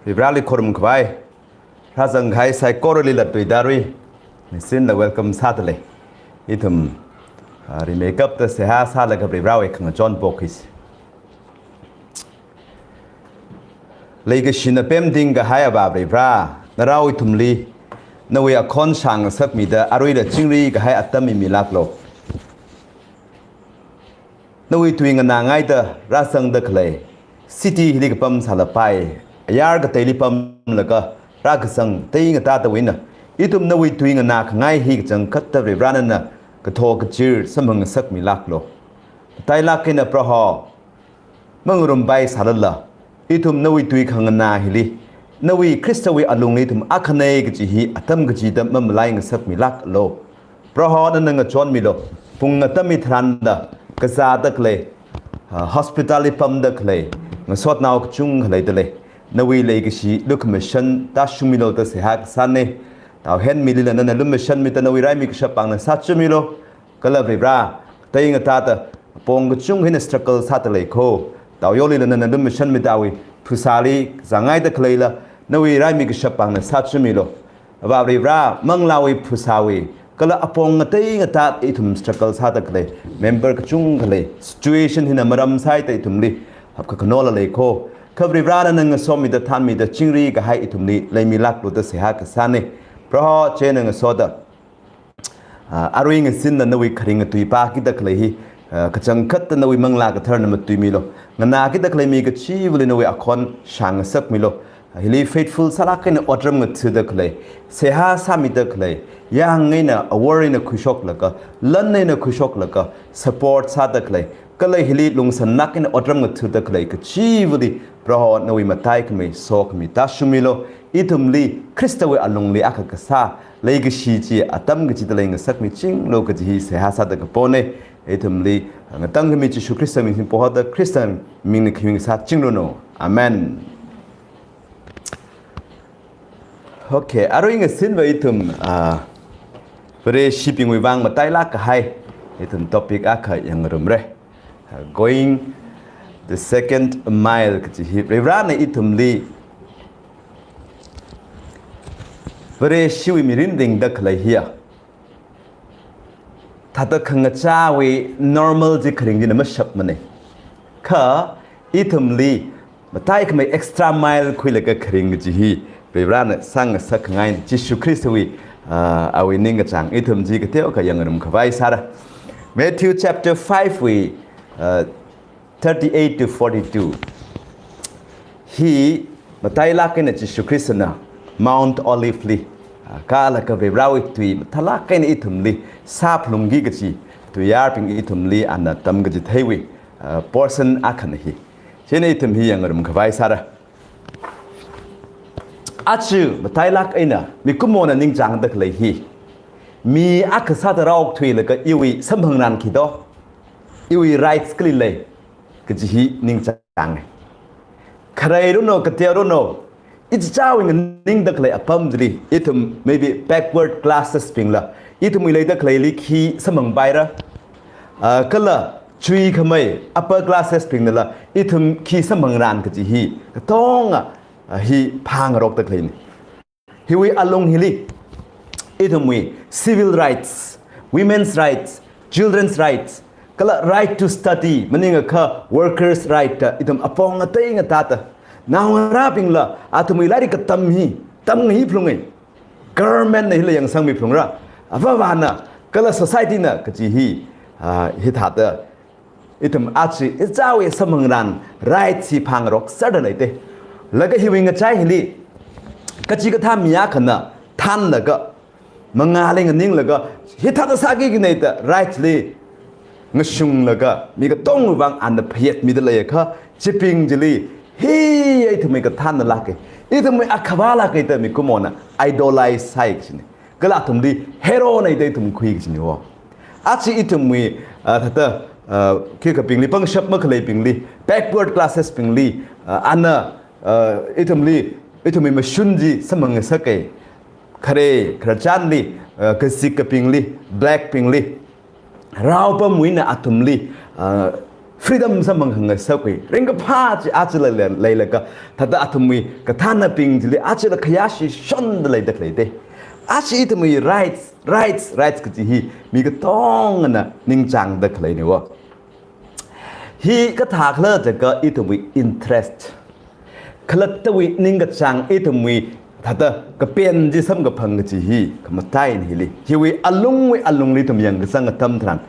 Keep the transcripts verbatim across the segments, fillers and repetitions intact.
Varivarāli khorumkhavai, rāzangkahai saikorali latluida arui ngasinla welcome sādalei. Ithum, ah, rimeikapta seihā sālaga Varivarāwui khangachon pokhuisa. Leikashina pemting kahai Avā Varivarā, narao ithumli nawui akhon shāngasakmida aruila chingri kahai atam mimilāklu. Nawui tui nganāngaida rāzangda khalei city hili kapam sālapai, ayar kateili pamlaga rākazang teingatātawui eina ithum nawui tui nganākhangai hi kachangkhatta Varivarā nana kathokachir samphang ngasakmilāklu. Matailāk eina Proho, mangarumpai sālala, ithum nawui tui khanganā hili, nawui Khristawui alungli ithum akhanei kaji hi atam kachida mamalai ngasakmilāklu. Proho nana ngachonmilu, pung atam hitharanla kazāda khalei, ah, hospital li pamda khalei ngasotnao kachungkha leidalei. Nawui leikashi lukhamashan tāshungmilu da seihā kasānei. Tao Henmilila nana lumashanmida nawui raimi kashap pāngna sāchimilu. Kala Varivarā, teingatāta apong kachungkha eina struggle sāda leikho. Tao Yolila nana lumashanmida awui phasāli kazāngaida khaleila nawui raimi kashap pāngna sāchimilu. Avā Varivarā, manglāwui phasāwui kala apong ngateingatā ithum struggle sāda khalei member kachungkha lei, situation hina maram sāhaida ithumli hapkakhanola leikho. Kha Varivarā nana ngasomida thanmida chingri kahai ithumli leimilāklu da seihā kasānei. Proho, chieina ngasoda, ah, arui ngasinla nawui kharinga tui pākida khalei hi, ah, kachangkhatta nawui Manglā Katharana matuimilu. Nganākida khalei mi kachivali nawui akhon shāngasakmilu. Hili faithful sālāk eina otram ngathada khalei, seihā sāmida khalei, yāng eina awor eina khuishoklaga, lan eina khuishoklaga, support sāda khalei, kala hili lungsānlāk eina otram ngathada khalei kachivali Proho nawui mataikhamei sokhami tāshungmilu. Ithumli Khristawui alungli akha kasā leikashi chi atam kachida leingasakmichinglu kaji hi seihā sāda kaponei. Ithumli ngatangkhami Jishu Khrista ming singpo haoda Khrista mingna khayung sāchingranu. Amen. Okay, arui ngasinva ithum, ah, Vareshibingwui vang matailāk kahai ithum topic akha yangngarumra. Ah, going the second mile kaji hi Varivarāna ithumli Vareshiwui mirin ringda khalei hiya thāda khangachāwui normal chi kharing china mashapmanei. Kha ithumli mataikhamei extra mile khuilaga kharing kaji hi Varivarāna sāngasakkhangai Jishu Khristawui, ah, awui ningkachāng ithum chi kateokha yangngarumkhavai sāra. Matthew chapter five wui, ah, thirty-eight to forty-two. Hi matailāk eina Jishu Khristana Mount Olive li, ah, kālaga Varivarāwui tui mathālāk eina ithumli sāphalungki kaji, tuiyārbing ithumli ana tamkachitheiwui, ah, portion akhana hi. Chieina ithum hi yangngarumkhavai sāra. Aja matailāk eina mikumona ningchāngda khalei hi, mi akha sāda rāokthuilaga iwui samphangran khi do, iwui rights kali lei kaji hi ningchānga. Kharei runo, kateo runo, ichichāwui nganingda khalei apam chili, ithum maybe backward classes bingla, ithumwui leida khaleili khi samphangpaira, ah, kala chuikhamei upper classes bingnala ithum khi samphangran kaji hi katonga, ah, hi phāngarokda khaleina. Hiwui alung hili ithumwui civil rights, women's rights, children's rights, kala right to study, maningakha workers' right da ithum apong ngateingatāta, naongarābingla athumwui lairik katam hi tamngahi phalunga. Government na hila yangsangmi phalungra, avāvana kala society na kaji hi, ah, hithāda ithum aja ichichāwui samphangran rights hi phāngarokserda leite. Laga hiwui ngachai hili kachikathā mi akhana thānlaga, mangāli nganinglaga, hithāda sāki kanei da rights li ngashunglaga mi katongwui vang ana phayetmida leiakha, chibing chili hi ithumwui kathānna lāka, ithumwui akhavā lāka da mikumona idolize sāi kajina. Kala athumli hero na da ithum khui kajina wo. Aja ithumwui, ah, thāda, ah, khikhabingli, pangshap makhaleibingli, backward classes bingli, ah, ana, ah, ithumli, ithumwui mashun chi samphang ngasaka. Khare, khararchanli, ah, kazikabingli, black bingli, raopamwui eina athumli, ah, freedom samphang khangasakwui ringkaphā chi aja lei, lei, leilaga, thāda athumwui kathānabing chili ajala khayāshi shonda leida khaleite. Aja ithumwui rights, rights, rights kaji hi mi katongana ningchāngda khaleine wo. Hi kathākhala jiakha ithumwui interest, khalattawui ningkachāng, ithumwui thāda kapen chi samkaphang kaji hi khamataina hili. Hiwui alungwui alungli ithum yangkazang atam tharan,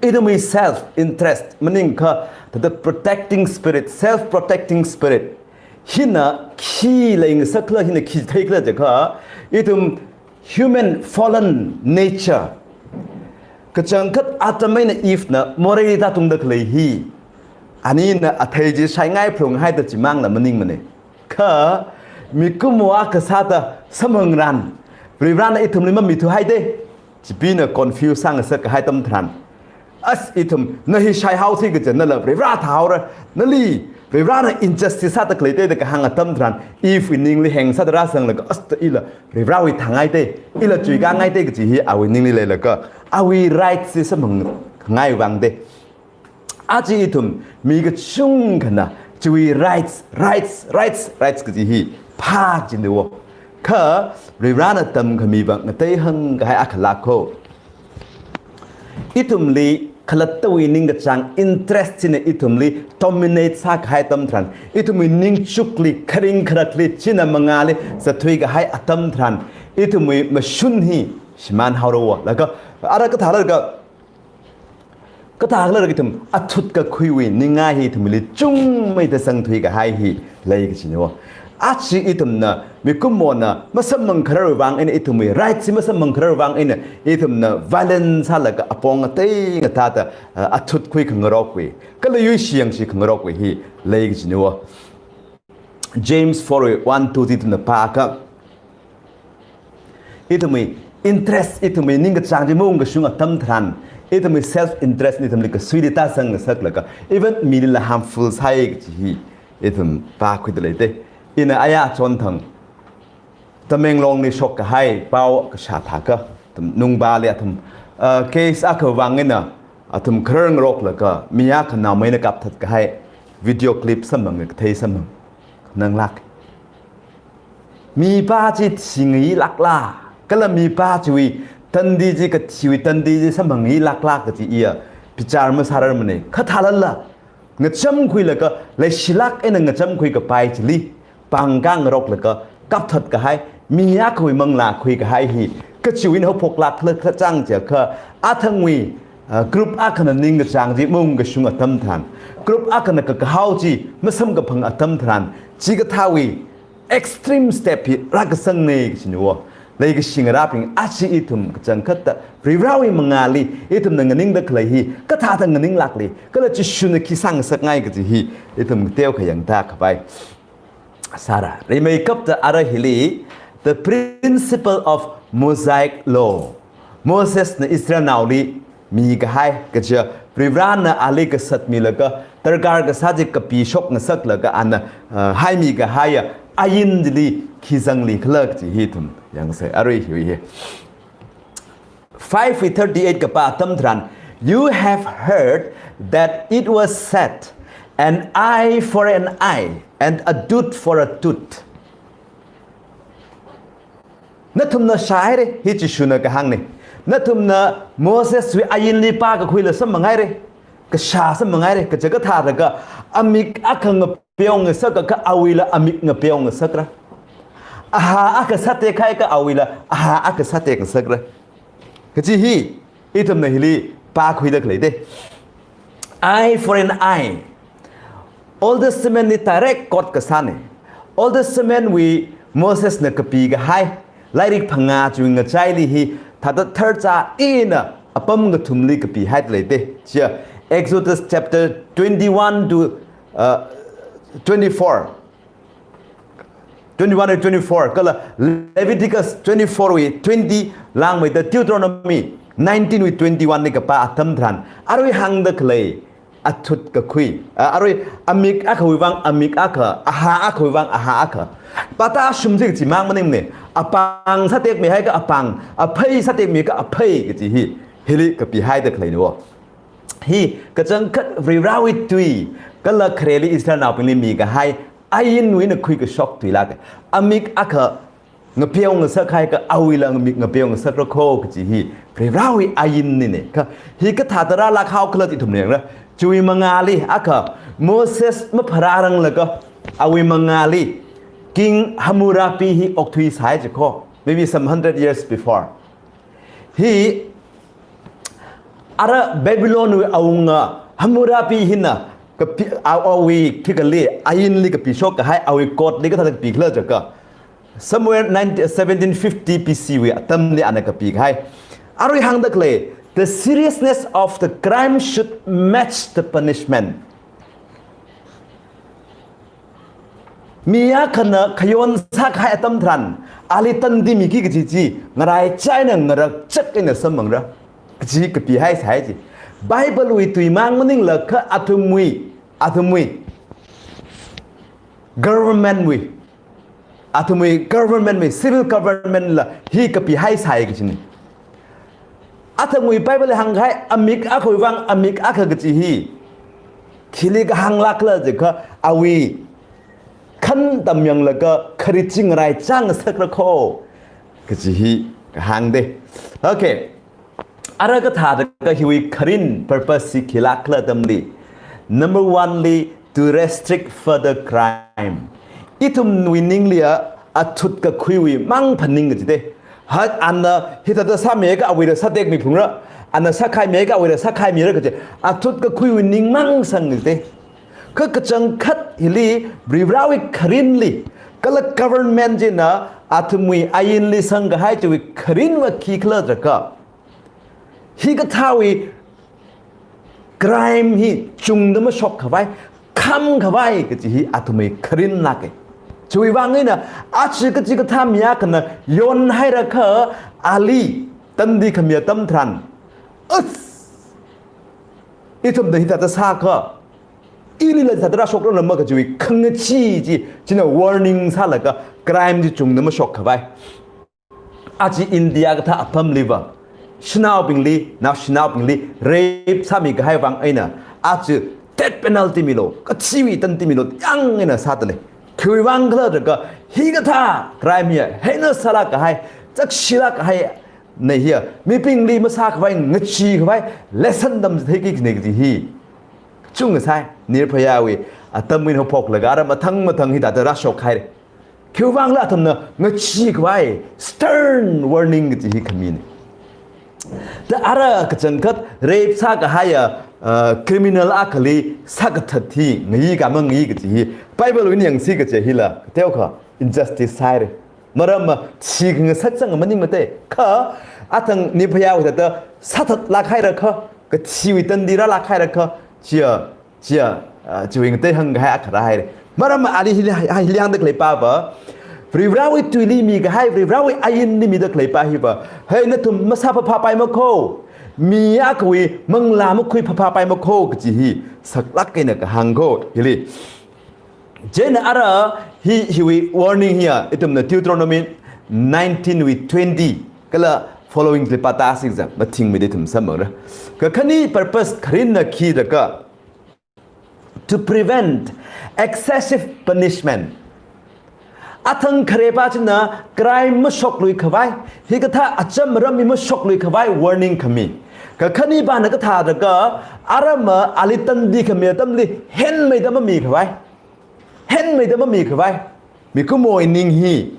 ithumwui self interest maningakha thāda protecting spirit, self protecting spirit hina khi leingasakla, hina khi theikhala jiakha, ithum human fallen nature, kachangkhat Adam eina Eve na morei tātungda khalei hi, anina athei chi shaingai phalunghaida chimangla maningmane. Kha mikumo akha sāda samphangran, Varivarana ithumli mamithuhaite. Chibingna confuse sāngasak kahai atam tharan, as ithum, na hi shaihaosi kaja, nala Varivara thāhaora, nali Varivarana injustice sāda khaleite da kahāng atam tharan, Eve wui ningli heng sāda rāzanglaga, as ta ila Varivarawui thāngaite, ila chuikāngaite kaji hi awui ningli leilaga, awui rights chi samphangngaiwui vangde. Aja ithum mi kachungkhana chiwui rights, rights, rights, rights kaji hi phāchinde wo. Kha Varivarana tamkhami vang ngatei hāngkahai akhala kho, ithumli khalattawui ningkachāng interest china ithumli dominate sākahai atam tharan, ithumwui ningchukli, kharing kharakli, china mangāli zatthuikahai atam tharan, ithumwui mashun hi shimānhaora wo. Laga, ara kathālaga, kathākhala jiakha ithum athut kakhuiwui ningai hi ithumli chungmeida zangthuikahai hi lei kajine wo. Aja ithumna, mikumona masamphangkhararwui vang eina, ithumwui rights chi masamphangkhararwui vang eina, ithumna violence sālaga apong ngatei ngatāda, uh, athut khui khangarokwui, kala yuishi yangshi khangarokwui hi lei kajine wo. James four wui one to three ithumna pākha, ithumwui interest, ithumwui ningkachāng chi maungkashung atam tharan, ithumwui self interest na ithumli kasuili tāzangngasaklaga, even milila harmful sāi kaji hi ithum pākhuida leite. Ina aya chonthang Tamenglongli shokkahai pao kashā thākha, athum nungpāli athum, uh, case akha vang eina athum kharar ngaroklaga, mi akha naomeina kapthatkahai video clip samphang, kathei samphang. Nanglāk. Mipā chi thingailākla, kala mipā chiwui tandi chi, kathiwui tandi chi samphangailākla kaji iya bichar masārarmane. Kha thālala, ngachamkhuilaga, leishilāk eina ngachamkhui kapai chili pāngkāngaroklaga kapthatkahai, mi akhawui manglā khuikahai hi kachiwui eina haophoklākhala kachang jiakha, athangwui, ah, group akhana ningkachāng chi maungkashung atam tharan, group akhana kakahao chi masamkaphang atam tharan, chikathāwui extreme step hi rākazangne kajine wo. Leikashi ngarābing, aja ithum kachangkhatta Varivarawui mangāli ithumna nganingda khalei hi kathāda nganinglākli, kala Jishuna khi sāngasakngai kaji hi ithum teokha yangda khavai sāra. Rimeikapta ara hili, the principle of Mosaic law. Mosesna Israelnaoli mikahai, kaja Varivarana ali kasatmilaga darkar kasā chi kapishokngasaklaga ana, uh, haimikahaiya ain chili khi zanglikhala kaji hi ithum yangsei, arui hiwui hi. Five wui thirty-eight kapā atam tharan, "You have heard that it was said, 'An eye for an eye and a tooth for a tooth.'" Nathumna shāhaire, hi Jishuna kahāngne. Nathumna Moseswui ainli pākakhuila samphanghaire, kashā samphanghaire, kaja kathālaga, amik akha ngapeongasakakha awuila amik ngapeongasakra. Ahā akha sātekhaiakha awuila ahā akha sātekngasakra. Kaji hi, ithumna hili pākhuida khaleite. Eye for an eye. Old Testament li direct quote kasāne. Old Testament wui Mosesna kapikahai lairik phangā chiwui ngachaili hi thāda tharcha eina apam kathumli kapihaida leite. Chiya Exodus chapter twenty-one to, uh, twenty-four. Twenty-one wui twenty-four, kala Leviticus twenty-four wui twenty, langmeida Deuteronomy nineteen wui twenty-one li kapā atam tharan, arui hāngda khalei athut kakhui, a, arui amik akhawui vang amik akha, ahā akhawui vang ahā akha. Pata shumsi kachimang maningmane, apāng sātekmihaiakha apāng, aphei sātekmihaiakha aphei kaji hi, hili kapihaida khaleine wo. hi kachangkhat Varivarāwui tui, kala khareli Israelnaobingli mikahai ainwui eina khuikashok tui lāka. Amik akha ngapeo ngasakhai kha awuila amik ngapeo ngasakra kho kaji hi Varivarāwui ainnine. Kha hikathāda rālākhao khala ithumna yangra. Chiwui mangāli akha Moses mapharāranglaga awui mangāli King Hammurabi hi okthuisai ji kho. Maybe some hundred years before. Hi ara Babylonwui awunga Hammurabi hina kapi, a, awui khikali ainli kapishok kahai awui courtli kathāda kapi khala jiakha, somewhere nineteen, seventeen fifty B C wui atamli ana kapi kahai. Arui hāngda khalei, "The seriousness of the crime should match the punishment." Mi akhana khayon sākahai atam tharan, ali tandi miki kaji chi, ngaraichā eina ngarakchak eina samphangra. Kaji kapihaisai ji. Bible wui tui mang maningla kha athumwui, athumwui government wui, athumwui government wui, civil government la hi kapihaisai kajine. Athumwui Bible hāngkahai amik akhawui vang amik akha kaji hi khili kahāng lākhala jiakha awui khantam yanglaga kharit chi ngaraichā ngasakra kho kaji hi kahāngde. Okay. Ara kathāda kha hiwui kharin purpose hi khi lākhala atamli, number one li, to restrict further crime. Ithumwui ninglia athut kakhuiwui mang phaning kajide. Hat ana hithāda sāmiakha awuila sātekmi phungra, ana sākhaimiakha awuila sākhaimira kaji athut kakhuiwui ning mang sangde. Kha kachangkhat hili Varivarāwui kharinli, kala government china athumwui ainli sangkahai chiwui kharinva khikhala jiakha, hikathāwui crime hi chungda mashokkhavai, khamkhavai kaji hi athumwui kharin lāke. Chiwui vang eina aja kachikathā mi akhana yonhaira kha ali tandi khami atam tharan, us, ithumna hithāda sākha, ilila hithāda rāshokra lama kajiwui khangachee chi, china warning sālaga crime chi chungda mashokkhavai. Aja India kathā apamliva shanaobingli, naoshinaobingli rape sāmikahai vang eina aja death penalty milo, kachiwui tandi milo yang eina sādalei. Khiwui vang khala jiakha hikathā crime hiya heinous sālāk kahai, chakshilāk kahai nei hiya, mibingli masākhavai ngacheekhavai lesson tamchitheiki kajine kaji hi. Chungngasai, Nirbhayawui atamwui eina haophoklaga ara mathang mathang hithāda rāshokhaire. Khiwui vangla athumna ngacheekhavai stern warning kaji hi khamine. Da ara kachangkhat rape sākahaiya, uh, criminal akhali sākathat hi ngayi ka mangayi kaji hi Bible wui eina yangsi kaje hila teokha injustice sāhaire. Maramva thikhangasak chang maningmate. Kha athang Nirbhayawui thāda sāthatlāk haira kha, kachiwui tandi rālāk haira kha, chiya, chiya, ah, chiwui ngatei hāngkahai akha rāhaire. Maramva ali hili, hili hāngda khalei pava, Varivarāwui tuili mikahai, Varivarāwui ainli mida khalei pa hiva, hei nathum masāphaphāpai makho, mi akhawui manglā makhuiphaphāpai makho kaji hi saklāk eina kahāng kho hili. Chieina ara hi, hiwui warning hiya ithumna Deuteronomy nineteen wui twenty kala following li pātāsi kaja mathingmeida ithum samphangra. Kakhane purpose kharinna khi jiakha, to prevent excessive punishment. Athang kharepā china crime mashokluikhavai, hikathā acham aram mi mashokluikhavai warning khami. Kakhanepana kathā jiakha, aramva ali tandi khami atamli henmeida mamikhavai. Henmeida mamikhavai. Mikumowui ning hi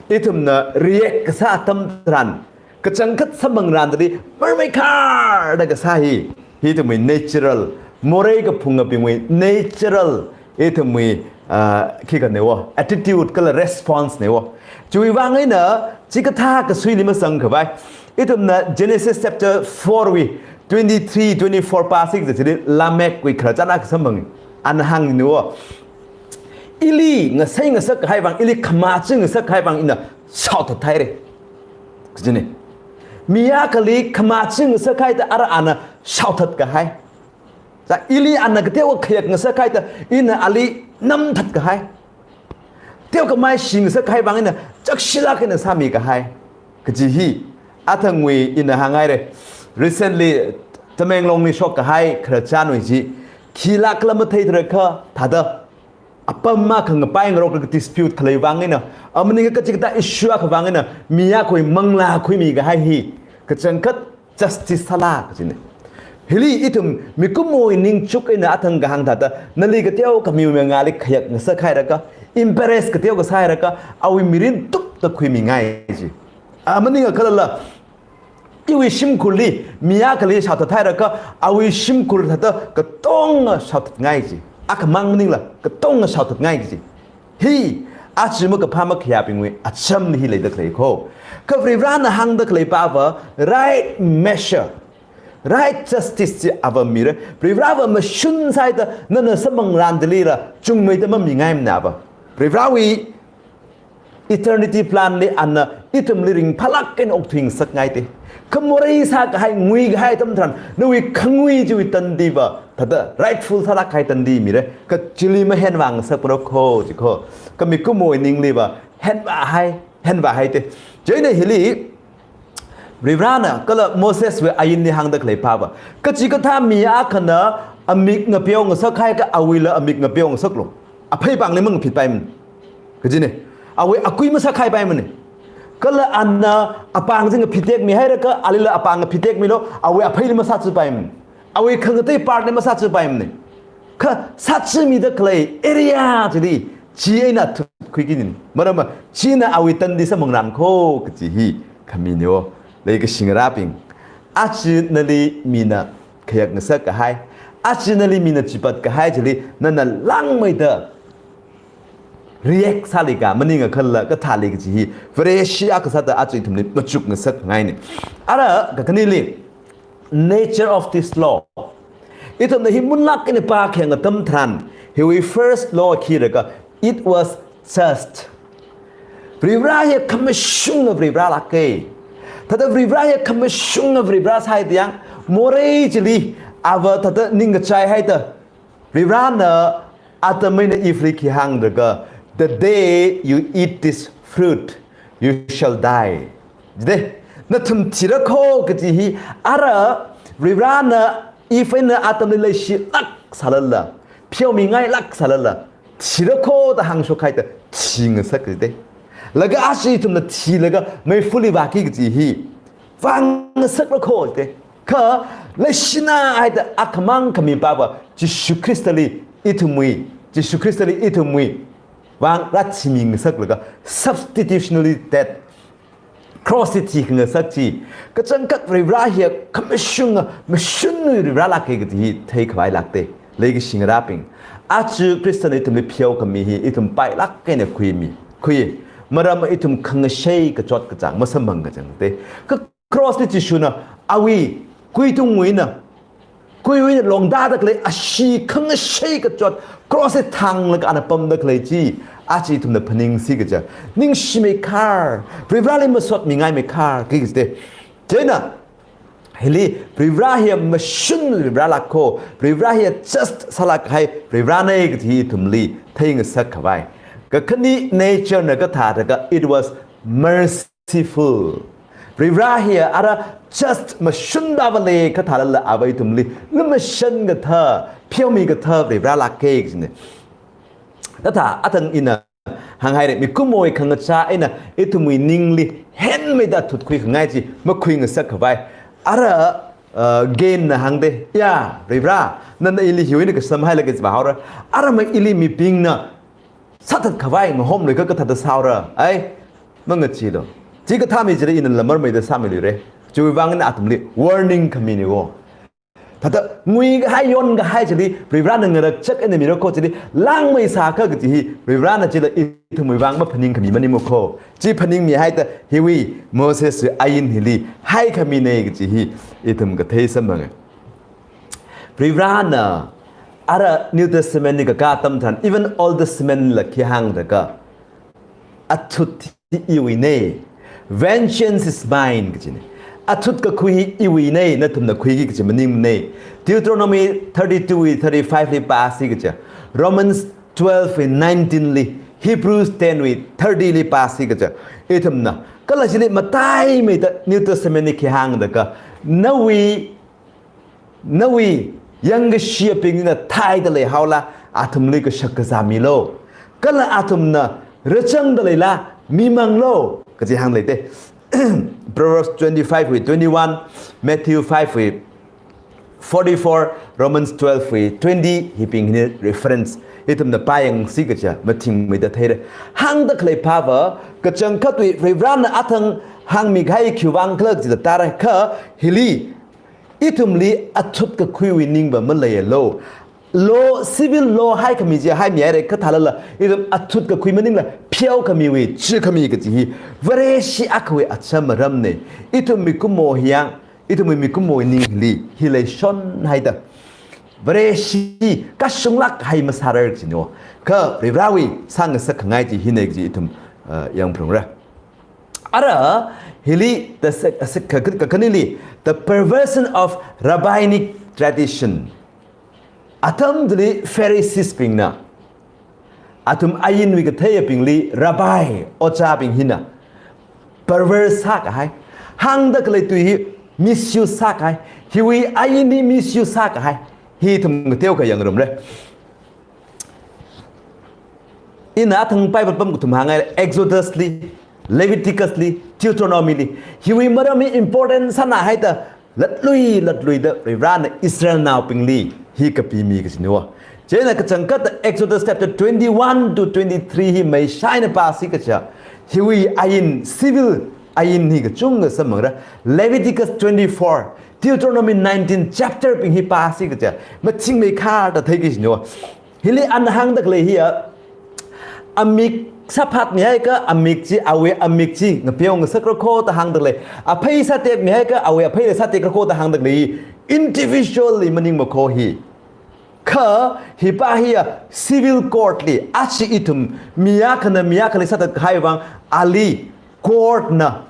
ithumna react kasā atam tharan, kachangkhat samphang randali marmeikhar da kasā hi, hi ithumwui natural, morei kaphungabingwui natural, ithumwui, ah, khikha neiwo, attitude kala response neiwo. Chiwui vang eina chikathā kasuili masangkhavai. Ithumna Genesis chapter four wui twenty-three, twenty-four pāsi kaja chili Lamech wui khararchan akha samphang. Ana hāngniwo. Ili ngasei ngasakkahai vang, ili khamachee ngasakkahai vang ina shaothat haire. Kajine. Mi akhali khamachee ngasakkahai ta ara ana shaothat kahai. Sa ili ana kateokha khayak ngasakkahai ta ina ali namthat kahai. Teokha maishi ngasakkahai vang ina chakshilāk eina sāmikahai. Kaji hi athangwui ina hānghaire. Recently, Tamenglongli shokkahai khararchanwui chi, khilākla matheitharakha, thāda apam akha ngapai ngaroklaga dispute khalei vang eina, a maningakha kachikathā issue akha vang eina, mi akhawui manglā khuimikahai hi, kachangkhat justice sāla kajina. Hili ithum mikumowui ningchuk eina athang kahāng thāda, nali kateokhami mangāli khayak ngasakhairakha, embarrass kateokha sāhairakha, awui mirin tupda khuimingai ji. A maningakhalala, iwui shimkhurli mi akhali shaothathairakha, awui shimkhur thāda katonga shaothatngai ji. Akhamang maningla, katonga shaothatngai ji. Hi, aja makaphā makhayābingwui achamli hi leida khalei kho. Kha Varivarana hāngda khalei pava, right measure, right justice chi ava mira. Varivarava mashun sāhaida, nana samphangran dalila, chungmeida mamingaimana ava. Varivarawui eternity plan li ana ithumli ringphālāk eina okthuingasakngai te. Kha morei sākahai, nguikahai atam tharan, nawui khangui chiwui tandiva, thāda rightful sālāk kahai tandi mira. Kha chili mahenvāngasakpara kho ji kho. Kha mikumowui ningliva, henvāhai, henvāhai te. Chieina hili, Varivarana kala Moseswui ainli hāngda khalei pava, kachikathā mi akhana amik ngapeongasakhaiakha awuila amik ngapeongasaklu. Aphei pāngli mangaphitpaimana kajina. Awui akui masākhaipaimana. Kala ana apāng chi ngaphitekmihairakha, alila apāng ngaphitekmilu, awui apheili masāchipaimana. Awui khangatei partli masāchipaimana. Kha sāchimida khalei area chili, chi eina thutkhuiki nina. Maramva, china awui tandi samphangran kho kaji hi khamina o. Leikashi ngarābing, aja nali mina khayak ngasakkahai, aja nali mina chipatkahai chili, nana langmeida react sāli ka, maningakhala kathāli kaji hi, Vareshi akha sāda aja ithumli machukngasakngaina. Ara kakhaneli, nature of this law. Ithumna hi munlāk eina pākhayang atam tharan, hiwui first law khi rakha, it was just. Varivara hiya khamashunga Varivara lāka. Thāda Varivara hiya khamashunga Varivara sāhaida yang, morei chili ava thāda ningkachaihaida, Varivarana Adam eina Eve li khi hāng rakha, "The day you eat this fruit, you shall die." Jide, nathum thira kho kaji hi, ara Varivarana Eve eina Adamli leishilāk sālala, pheomingailāk sālala, thira kho da hāngshokhaida thingasak jide. Laga aja ithumna thilaga meifali vāki kaji hi vāngasakra kho jide. Kha leishina haida akhamang khami pava, Jishu Khristali ithumwui, Jishu Khristali ithumwui vang rāthimingasaklaga, substitutionary death, cross li thikhangasak chi, kachangkhat Varivara hiya khamashunga, mashunwui Varivara lāka kaji hi theikhavai lākte. Leikashi ngarābing, aja Khristana ithumli pheokhami hi ithum pailāk eina khuimi, khui. Maramva ithum khangashei kachot kachāng masamphang kachangte. Kha cross li Jishuna awui kuitungwui eina, kuiwui eina longdada khalei ashee khangashei kachot cross li thanglaga ana pamda khalei chi, aja ithumna phaningsi kaja, ningshimeikar, Varivarali masotmingaimeikar, ki kajite. Chieina, hili Varivara hiya mashun Varivara lāka kho, Varivara hiya just sālāk kahai Varivarana kaji hi ithumli theingasak khavai. Kakhane nature na kathā rakha, it was mercy merciful. Varivara hiya ara just mashunda vale kathālala ava ithumli lumashan kathā, pheomi kathā Varivara lāka kajine. Kathā athang ina hānghaira, mikumowui khangachā eina ithumwui ningli henmeida thutkhuikhangai chi makhuingasak khavai. Ara, uh, Cain na hāngde, ya, Varivara, nana ili hiwui eina kasamhailaga kaji vāhaora. Ara ma ili mibingna sāthat khavai ngahomluiakha kathāda sāhaora, ai, mangacheelu. Chi kathā mi chili ina lamarmeida sāmiluire. Chiwui vang ina athumli warning khamine wo. Thāda nguikahai yonkahai chili, Varivarana ngarakchak eina mira kho chili, langmeisākha kaji hi, Varivarana chila ithumwui vang maphaningkhami maningmana kho. Chi phaningmihaida hiwui Moseswui ain hili haikhamine kaji hi, ithum kathei samphanga. Varivarana, ara New Testament li kakā atam tharan, even Old Testament la khi hāng rakha, athut hi iwuine. Vengeance is mine, kajine. Athut kakhui hi iwuine, nathumna khuiki kaji maningmane. Deuteronomy thirty-two wui thirty-five li pāsi kaja. Romans twelve wui nineteen li, Hebrews ten wui thirty li pāsi kaja. Ithumna kala chili mataimeida New Testament li khi hāng rakha, nawui nawui yangkashiyabingna thaida leihaola, athumli kashak kazā milu. Kala athumna rāchangda leila mimanglu, kaji hāngda lei te. Proverbs twenty-five wui twenty-one, Matthew five wui forty-four, Romans twelve wui twenty, hibing hina reference. Ithumna pāyangsi kaja mathingmeida theira. Hāngda khalei pava, kachangkhatwui Varivarana athang hāngmikahai khiwui vang khala jida tara kha, hili ithumli athut kakhuiwui ningva maleialu. Law, civil law haikhami chi haimihaira kha thālala, ithum athut kakhui maningla pheokhamiwui, chikhami kaji hi Vareshi akhawui acham maramna. Ithum mikumo hiyang, ithumwui mikumo ningli hi leishon haida, Vareshi kashunglāk hai masārar jinu. Kha Varivarawui sāngasakkhangai chi hina kaji ithum, uh, yangphalungra. Ara hili the sec-, sec-, ka-, ka-, kakanili, the perversion of rabbinic tradition. Atam chili Pharisees bingna athum ainwui katheiyabingli rabbi, ojābing hina perverse sākahai, hāngda khalei tui hi misuse sākahai, hiwui ain hi misuse sākahai, hi ithum kateokha yangrumra. Ina athang Bible pam kathum hāngngai, Exodus li, Leviticus li, Deuteronomy li. Hiwui maram hi important sāna haida, latlui, latluida Varivarana Israelnaobingli hi kapimi kajinu. Chieina kachangkhat Exodus chapter twenty-one to twenty-three hi meishaina pāsi kaja, hiwui ain, civil ain hi kachungkha samphangra. Leviticus twenty-four, Deuteronomy nineteen chapter bing hi pāsi kaja, mathingmeikharda theiki jinu. Hili ana hāngda khalei hiya, amik sāphatmihaikha amik chi, awui amik chi ngapeongasakra kho da hāngda khalei. Aphei sātekmihaikha awui apheila sātekra kho da hāngda khalei. Individually maningma kho hi. Kha hipa hiya civil court li, achi ithum mi akhana mi akhali sāthatkahai vang, ali court na,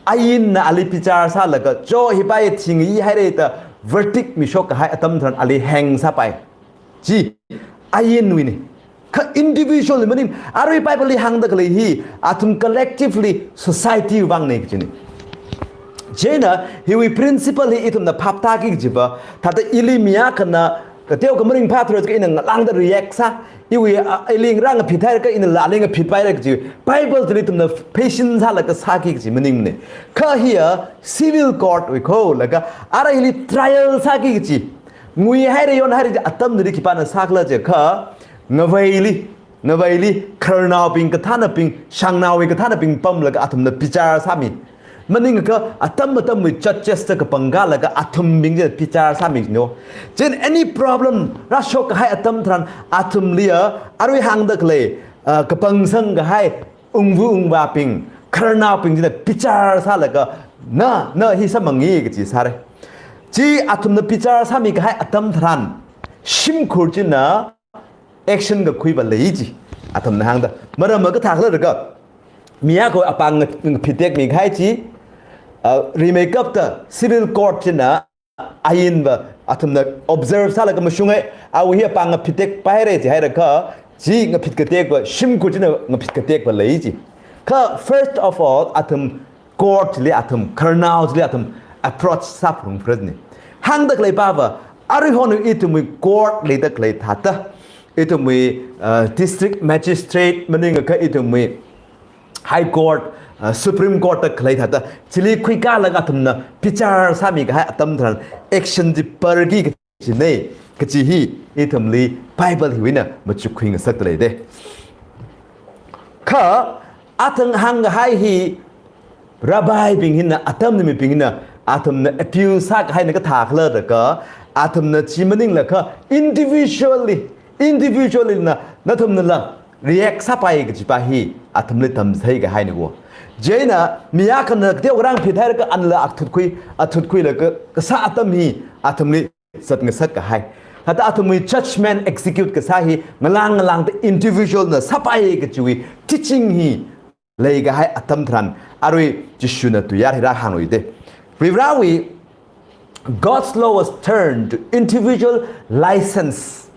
ainna ali bichar sālaga, jo hipa hi thingyi haira da verdict mishokkahai atam tharan ali hang sāpai. Chi ainwuina. Kha individual maning, arui Bible li hāngda khalei hi, athum collectively society vangna kajina. Chieina hiwui principle hi ithumna phaptāki kajiva, thāda ili mi akhana kateokha maringphāthura kha ina ngalāngda react sā, iwui, a, ili ngarā ngaphit haira kha inala ali ngaphit paira kaji, Bible chili ithumna patience sālaga sāki kaji maningmana. Kha hiya civil court wui kho laga, ara hili trial sāki kaji, ngui haira yon haira kaji atam chili khipāna sākhala jiakha, ngaveili, ngaveili khararnaobing kathānabing, shangnaowui kathānabing pamlaga athumna bichar sāmi. Maningakha atam atamwui judges da kapangkalaga athumbing chi bichar sāmi jinu. Chieina any problem rāshokkahai atam tharan athumliya, arui hāngda khalei, ah, kapangsang kahai ungva ungvābing, khararnaobing china bichar sālaga, na, na hi sāmangi kaji sāra. Chi athumna bichar sāmikahai atam tharan shimkhur china action kakhuiva lei chi. Athumna hāngda. Maram makathā khala jiakha, mi akha apāng nga-, ngaphit tekmikahai chi, ah, rimeikapta civil court china ainva athumna observe sālaga mashunga, awui hi apāng ngaphit tekpai haira jihaira kha, chi ngaphit katekva, shimkhur china ngaphit katekva lei chi. Kha first of all, athum court li athum, khararnao chili athum approach sāphalungphalungra jina. Hāngda khalei pava, aruihon ithumwui court leida khalei thāda, ithumwui, uh, district magistrate maningakha ithumwui High Court, uh, Supreme Court da khalei thāda, chili khuikalaga athumna bichar sāmikahai atam tharan action chi parki kajina, kaji hi ithumli Bible hiwuina machukkhui ngasakta lei te. Kha athang hāngkahai hi rabbi bing hina, atamna mibing hina, athumna abuse sākahaina kathā khala jiakha, athumna chi maninglaga individually, individually na, nathumnala react sāpai kajipa hi athumli tamchitheikahaina ko. Chieina mi akhana kateo kharā ngaphit haira kha anala athut khui, athut khuilaga kasā atam hi athumli zatngasakkahai. Thāda athumwui judgment execute kasā hi ngalāng ngalāngda individual na sāpai kajiwui teaching hi leikahai atam tharan, arui Jishuna tuiyār hi rāhānglui te. Varivarawui God's law was turned to individual license,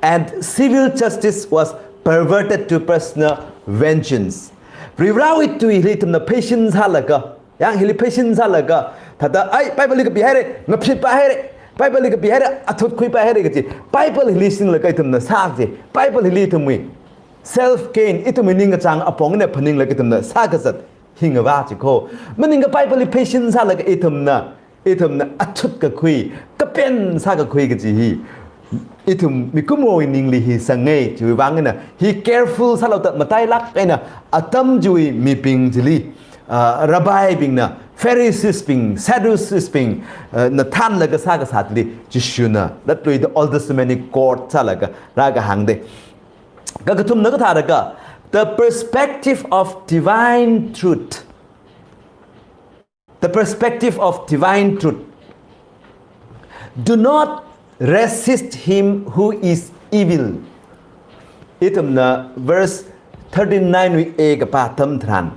and civil justice was perverted to personal vengeance. Varivarawui tui hili ithumna patience sālaga, yang hili patience sālaga, thāda ai Bible li kapi haira, ngaphitpai haira, Bible li kapihaira, athut khuipaihaira kaji. Bible hili singlaga ithumna sā kaji. Bible hili ithumwui self gain, ithumwui ningkachāng apong eina phaninglaga ithumna sākazat hingavā chi kho. Maningakha Bible li pheisin sālaga ithumna, ithumna athut kakhui, kapen sākakhui kaji hi ithum mikumowui ningli hi sangngai, chiwui vang eina hi careful sālu da matailāk eina atam chiwui mibing chili, ah, rabbi bingna, Pharisees bing, Sadducees bing, ah, na thānlaga sākasā chili Jishuna latluida Old Testament hi quote sālaga rākahāng de. Kakathumna kathālaga, the perspective of divine truth. The perspective of divine truth. Do not resist him who is evil. Ithumna verse thirty-nine wui A kapā atam tharan,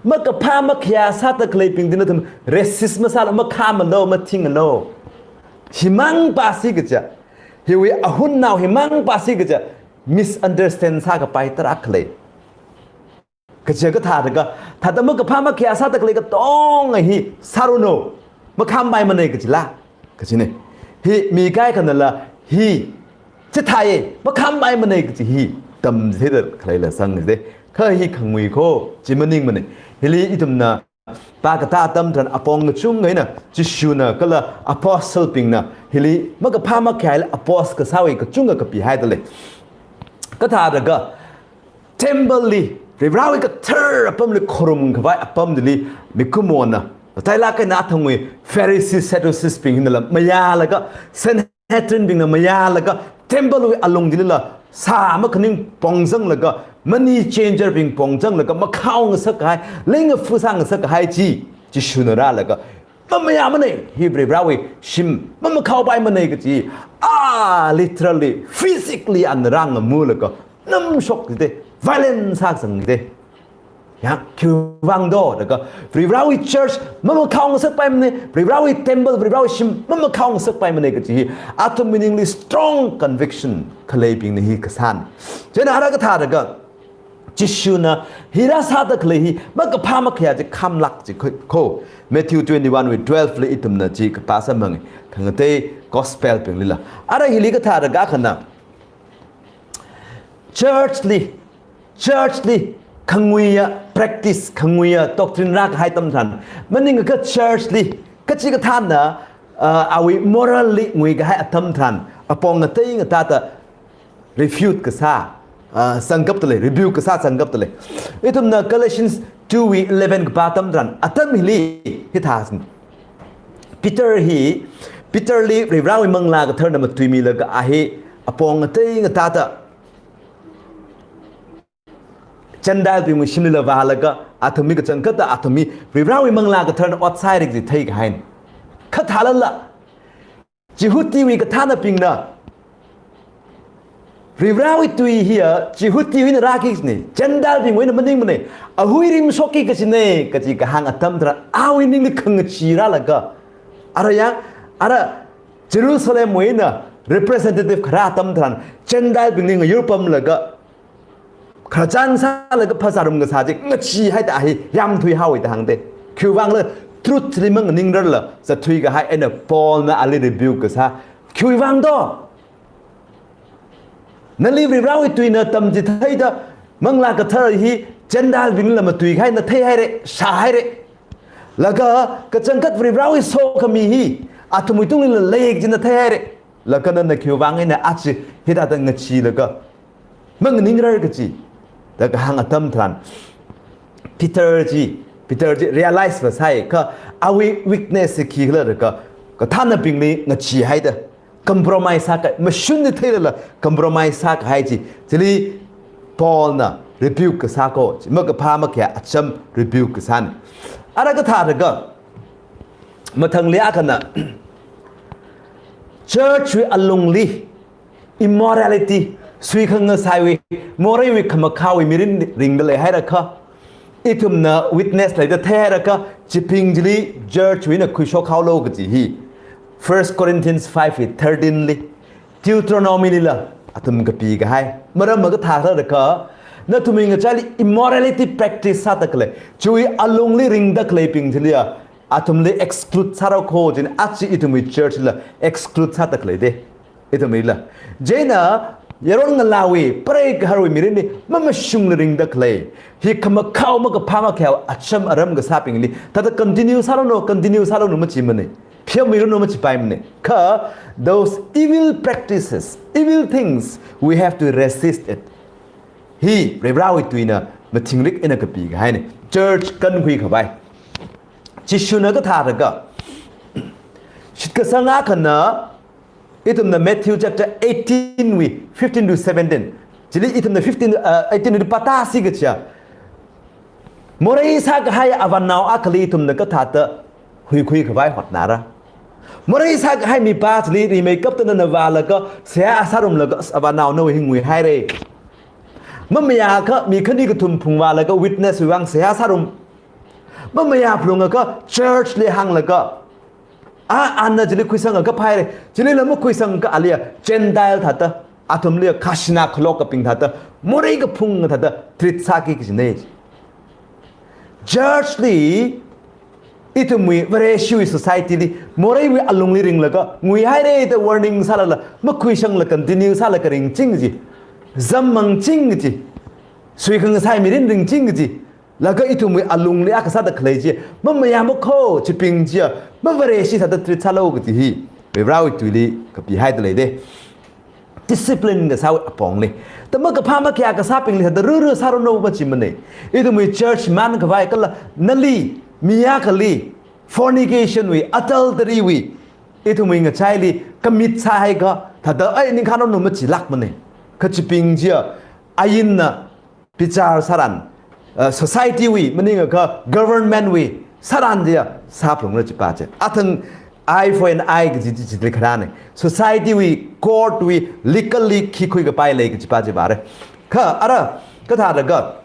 makaphā makhayā sāda khaleibingli nathum resist masālu, makhāmalu, mathinglu. Himang pāsi kaja, hiwui ahunnao himang pāsi kaja, misunderstand sākapai tarākha lei. Kaja kathālaga, thāda makaphā makhayā sāda khalei katonga hi sāranu, makhāmpaimanei kajila, kajine. Hi mi kaikhanala hi chithāi, makhāmpaimanei kaji hi tamchitheida khaleila sangde. Kha hi khangui kho, chi maningmanei. Hili ithumna pākatā atam tharan apong kachungkha eina Jishuna kala apostle bingna hili makaphā makhayāli oppose kasāwui kachungkha kapihaida lei. Kathālaga, temple li, Varivarāwui kathar apamli khorunkhavai apam chili mikumona, matailāk eina athangwui Pharisees, Sadducees bing hinala mayālaga, Sanhedrin bingna mayālaga, temple wui alung chilila sā makhaning pongzanglaga, money changer bing pongzanglaga, makhao ngasakkahai, leingafu sāngasakkahai chi, Jishuna rālaga, mamayāmanei, hi Varivarāwui shim mamakhaopaimanei kaji, a literally, physically ana rāngamulaga, namshok jide, violence sāsang jide. Ya, khiwui vang do, laga, Varivarāwui church mamakhao ngasakpaimanei, Varivarāwui temple, Varivarāwui shim mamakhao ngasakpaimanei kaji hi, athum maningli strong conviction khaleibingna hi kasāna. Chieina ara kathālaga, Jishuna hi rāsāda khalei hi makaphā makhayā chi khamlāk chi kho, kho. Matthew twenty-one wui twelve li ithumna chi kapā sāmang, khangatei gospel binglila. Ara hili kathālaga khana, church li, church li khanguiya practice, khanguiya doctrine rākahai atam tharan, maningakha church li kachikathāna, uh, awui moral li nguikahai atam tharan, apong ngatei ngatāda refute kasā, ah, sangkapta lei, rebuke kasā sangkapta lei. Ithumna Galatians two wui eleven kapā atam tharan, atam hili hithāsang. Peter hi, Peter li Varivarāwui Manglā Katharana matuimilaga a hi apong ngatei ngatāda Gentile bingwui shimlila vālaga, athumwui kachangkhatta athumwui Varivarāwui Manglā Katharana ot sāhaira kaji theikahaina. Kha thālala, Jihudiwui kathānabingna, Varivarāwui tui hiya Jihudiwuina rāki kajinei, Gentile bingwuina maningmanei, ahui rimshokki kajinei, kaji kahāng atam tharan awui ningli khangachee rālaga, ara ya, ara Jerusalemwuina representative kharā atam tharan, Gentile bingli ngayurpamlaga, khararchan sālaga phasārum kasā chi ngacheehaida a hi yamthuihaowa da hāngde. Khiwui vangla truth li manganingrarla zatthuikahai eina Paulna ali rebuke kasā. Khiwui vang do? Nali Varivarāwui tuina tamchitheida Manglā Kathara hi Gentile bingla matuikahai na theihaira, shāhaira. Laga kachangkhat Varivarāwui sokhami hi athumwui tunglila lei kaji na theihaira. Laga nana khiwui vang eina aja hithāda ngacheelaga manganingrarki kaji da kahāng atam tharan, Peter chi, Peter chi realize masāi kha awui weakness hi khikhala da kha, kathānabingli ngacheehaida compromise sākahai, mashun ni theilala compromise sākahai chi, chili Paulna rebuke kasā kho, chi makaphā makhayā acham rebuke kasāna. Ara kathāda kha, mathangli akhana, church wui alungli immorality, suikhangasaiwui, moreiwui khamakhāwui mirin ringda leihaira kha, ithumna witness leida theihaira kha, chibing chili church wuina khuishokhaolu kaji hi First Corinthians five wui thirteen li, Deuteronomy lila athum kapikahai. Maram makathā khala da kha, nathumwui ngachaili immorality practice sāda khalei, chiwui alungli ringda khaleibing chiliya, athumli exclude sāra kho jin, aja ithumwui church la exclude sāda khalei de. Ithumwuila. Chieina yaron ngalāwui, preigaharwui mirinli mamashungla ringda khalei, hi khamakhao makaphā makhayao acham aram kasābingli thāda continue sālu no, continue sālu no machimane. Pheomilu no machipaimane. Kha those evil practices, evil things, we have to resist it. Hi Varivarāwui tuina mathingrik eina kapi kahaine. Church kankhui khavai. Jishuna kathālaga, shitkasang akhana, ithumna Matthew chapter eighteen wui fifteen to seventeen. Chili ithumna fifteen, uh, eighteen wui pātāsi kaja. Morei sākahai avānao akhali ithumna kathāda huikhui khavai hotnara. Morei sākahai mipā chili rimeikapta nana vālaga, seihā sārumlaga, as avānao nawui hi nguihaire. Mamayākha mi khani kathum phungvālaga witness wui vang seihā sārum. Mamayāphalungakha church li hānglaga, a, ana chili khuisangakha phaire, chilila makhuisangakha aliya Gentile thāda, athumliya khashina khalok kaping thāda, morei kaphung thāda treat sāki kajine. Church li, ithumwui Vareshiwui society li, moreiwui alungli ringlaga, nguihaire da warning sālala, makhuisangla continue sālaga ringching ji, zam mangching ji, suikhangasai mirin ringching ji, laga ithumwui alungli akha sāda khalei chi, mamayā makho chibing chiya, mavareshi sāda treat sālu kaji hi, Varivarāwui tuili kapihaida lei de. Discipline kasāwui apongli. Thāda makaphā makhayā kasābingli thāda ruru sālu no machimane. Ithumwui church man khavai kala nali, mi akhali, fornication wui, adultery wui, ithumwui ngachaili commit sāhaiakha, thāda ai ningkhān no machilākmane. Kha chibing chiya, ainna bichar sāran, uh, society wui, maningakha government wui, sāran chiya, sāphalungra chipa chi. Athang eye for an eye kaji chi chili kharāne. Society wui, court wui, legally khi khuikapai lei kajipa chi vāre. Kha ara, kathālaga,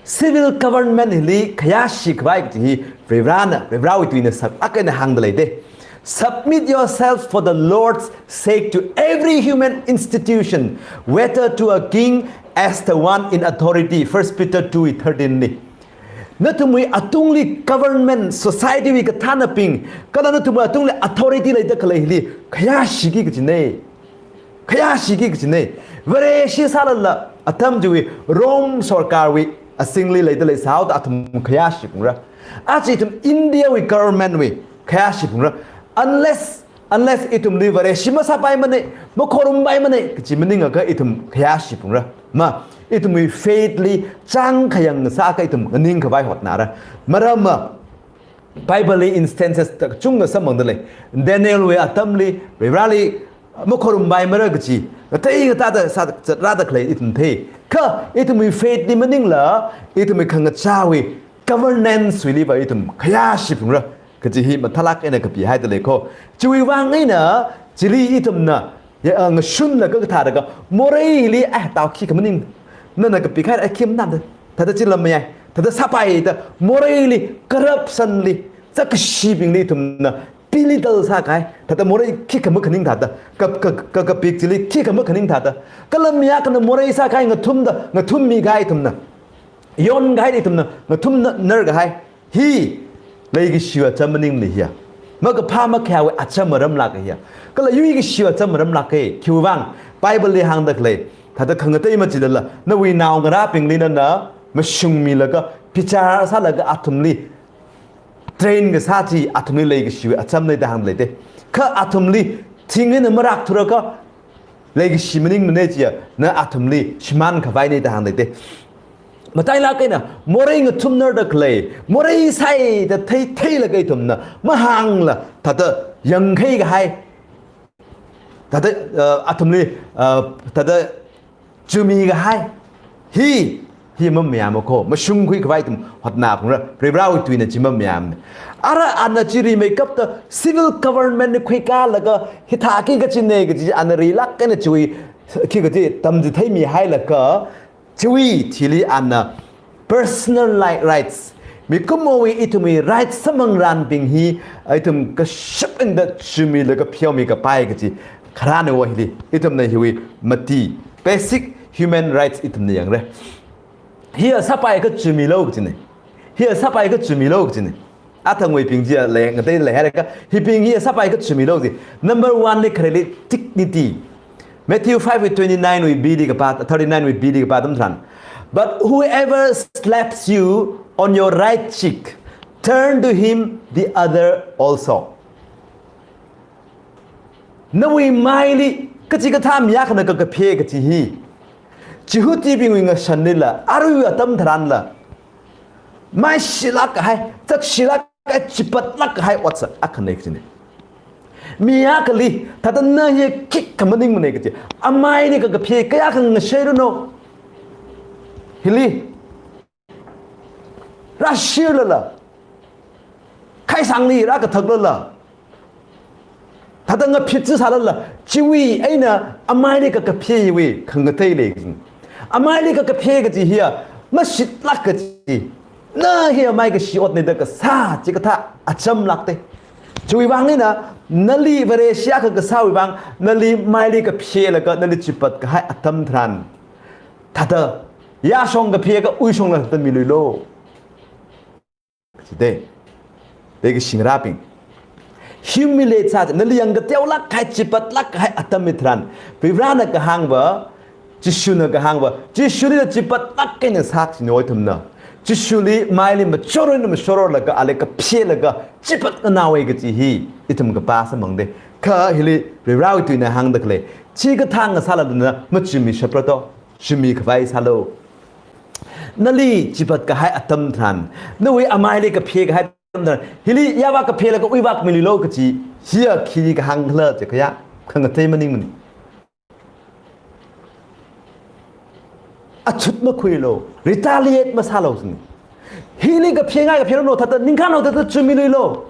civil government hili khayāshi khavai kaji hi, Varivarāna, Varivarāwui tuina sak akha eina hāngda lei de. Submit yourself for the Lord's sake to every human institution, whether to a king as the one in authority, First Peter two thirteen li. Nathumwui atungli government, society wui kathānabing, kala nathumwui atungli authority leida khaleili, khayāshiki kajine. Khayāshiki kajine. Vareshi sālala, atam chiwui Rome sorkarwui asingli leida leisāhaoda athum khayāshiphalungra. Aja ithum India wui government wui khayāshiphalungra. Unless, unless ithumli Vareshi masāpaimane, makhorumpaimane kaji maningakha ithum khayāshiphalungra. Ma, ithumwui faith li chāng khayang sākha ithum nganing khavai hotnara. Maramva, Bible li instances ta kachungkha samphangda lei. Daniel wui atamli, Varivarāli makhorumpaimara kaji, ngatei ngatāda sā, zatrāda khalei ithum thei. Kha ithumwui faith li maningla, ithumwui khangachāwui governance wuiliva ithum khayāshiphalungra kaji hi mathālāk eina kapihaida lei kho. Chiwui vang eina, chili ithumna, ya, ah, ngashunlaga kathālaga, moreili, ah, tao khikha maning. Nana kapikahai, ah, khi maningda. Thāda chila mayai. Thāda sāpaida, moreili, corruption li, zakashibingli ithumna belittle sākahai. Thāda morei khikha makhaning thāda. Ka, ka, ka, kapik chili khikha makhaning thāda. Kala mi akhana morei sākahai ngathumda, ngathummi kahai ithumna. Yonkahai ithumna, ngathumna, narkahai. Hi, leikashiwui acham maningmane hiya. Makaphā makhayāwui acham maramlāka hiya. Kala yuikashiwui acham maramlāka, khiwui vang, Bible li hāngda khalei, thāda khangatei machilala, nawui naongarābingli nana mashungmilaga, bichar sālaga athumli train kasā chi athumli leikashiwui achamne da hāngda lei de. Kha athumli thing eina marakthura kha, leikashi maningmane chiya, na athumli shimān khavaine da hāngda lei de. Matailāk eina, morei ngathumnarda khalei, morei sāi da thei, theilaga ithumna, mahāngla, thāda yangkhai kahai, thāda, uh, athumli, uh, thāda chumi kahai. Hi, hi mamayāma kho, mashungkhui khavai ithum hotnaphalungra, Varivarāwui tuina chi mamayāmane. Ara ana chi rimeikapta civil government khuikalaga, hithāki kachine kaji ana rilāk eina chiwui, khi kaji tamchitheimi hailaga, chiwui thili ana personal li-, rights, mikumowui ithumwui rights samphangranbing hi, ithum kashap eina chumilaga pheomi kapai kaji, kharāna va hili, ithumna hiwui mati, basic human rights ithumna yangra. Hiya sāpaikha chumilu kajine. Hiya sāpaikha chumilu kajine. Athangwui bing chiya lei, ngateili leihairaka, hibing hi sāpai kachimilu ji. Number one li khareli dignity. Matthew five wui twenty-nine wui B li kapā, thirty-nine wui B li kapā atam tharan. "But whoever slaps you on your right cheek, turn to him the other also." Nawui maili kachikathā mi akhana kakaphe kachi hi, Jihudibingwui ngashanlila, aruiwui atam tharanla, maishilāk kahai, zakshilāk kahai, chipatlāk kahai otsak akhana kachina. Mi akhali, thāda na hi khikha maningmana kachi, amaili kakaphe kayākha ngashairanu. Hili rāshirlala, khaisangli rākathaklala, thāda ngaphit chi sālala, chiwui eina amaili kakaphe hiwui khangatei lei kajina. Amaili kakaphe kachi hiya mashitlāk kachi. Na hi amai kashi otna da kasā chikathā achamlākte. Chiwui vang eina, nali Vareshi akha kasāwui vang, nali maili kaphelaga, nali chipat kahai atam tharan, thāda yāshong kapheka uishongla thāda miluilu. Chide. Dei kashingrabing. Humiliate sā, nali yangkateolāk kahai, chipatlāk kahai atam hitharan, Varivarana kahāngva, Jishuna kahāngva, Jishulila chipatlāk eina sā kajina ithumna. Jishuli maili machoro eina machorolaga, ali kaphelaga, chipat nganāwui kachi hi ithum kapā sāmangde. Kha hili Varivarawui tuina hāngda khalei, chikathā ngasālala na machimishapra to, chimikhavai sālu. Nali chipat kahai atam tharan, nawui amaili kaphe kahai atam tharan, hili yāvā kaphelaga uivā miluilu kachi hiya khi kahāng khala chi khayā khangatei maningmana. Achut makhuilu, retaliate masālu sini. Hili kaphengai kapheranu, thāda ningkhānlu, thāda chimiluilu.